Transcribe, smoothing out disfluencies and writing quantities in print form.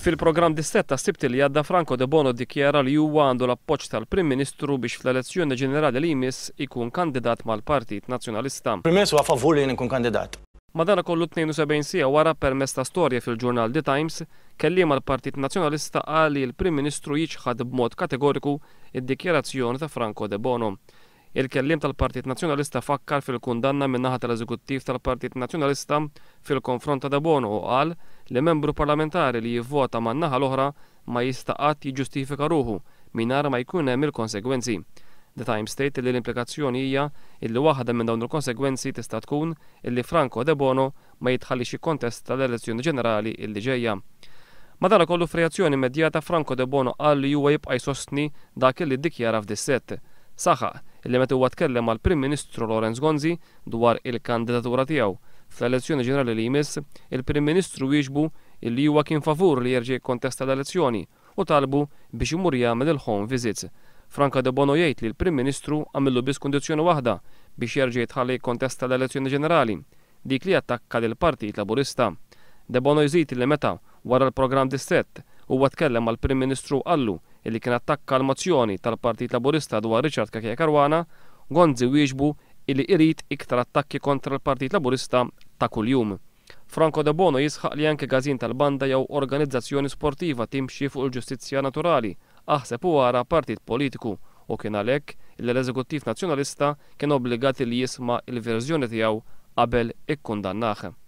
Fil-programm Dissett tas-Sibt li għadda Franco Debono ddikjara li huwa għandu l-appoġġ tal-Prim Ministru biex fl-elezzjoni ġenerali li jmiss ikun kandidat mal-Partit Nazzjonalista. Prim Ministru huwa favur li jien inkun kandidat. Madanakollu 72 siegħa wara permezz ta' storja fil-ġurnal The Times, kelliem għall-Partit Nazzjonalista qal li l-Prim Ministru jiċħad b'mod kategoriku d-dikjarazzjoni ta' Franco Debono. Il-kelliem tal-Partit Nazzjonalista fakkar fil-kundanna min-naħa tal-Eżekuttiv tal-Partit Nazzjonalista fil-konfront ta' Debono u qal li membru parlamentari li jivvota man-naħa l-oħra ma jista' qatt jiġġustifika ruħu mingħajr ma jkun hemm il-konsegwenzi. The Times tgħid li l-implikazzjoni hija illi waħda minn dawn il-konsegwenzi tista' tkun illi Franco Debono ma jitħalliex jikkontesta l-elezzjoni ġenerali illi ġejja. Madanakollu f'reazzjoni immedjata Franco Debono qal li huwa jibqa' jsostni dak illi ddikjara f'Dissett. Saħaq illi meta huwa tkellem mal-Prim Ministru Lawrence Gonzi dwar il-kandidatura tiegħu fl-elezzjoni ġenerali li jmiss, il-Prim Ministru wieġbu illi huwa kien favur li jerġa' jikkontesta l-elezzjoni u talbu biex imur jagħmel il-home visits. Franco Debono jgħid li l-Prim Ministru għamillu biss kundizzjoni waħda biex jerġa' jitħalla jikkontesta l-elezzjoni ġenerali, dik li jattakka lill-Partit Laburista. Debono jżid li meta, wara l-programm Dissett, huwa tkellem mal-Prim Ministru u qallu illi kien attakka l-mozzjoni tal-Partit Laburista dwar Richard Cachia Caruana, Gonzi wieġbu illi irid iktar attakki kontra l-Partit Laburista ta' kuljum. Franco Debono jisħaq li anke każin tal-banda jew organizzazzjoni sportiva timxi fuq il-ġustizzja naturali, aħseb u ara partit politiku u kien għalhekk illi l-Eżekuttiv Nazzjonalista kien obbligat li jisma' l-verżjoni tiegħu qabel ikkundannah.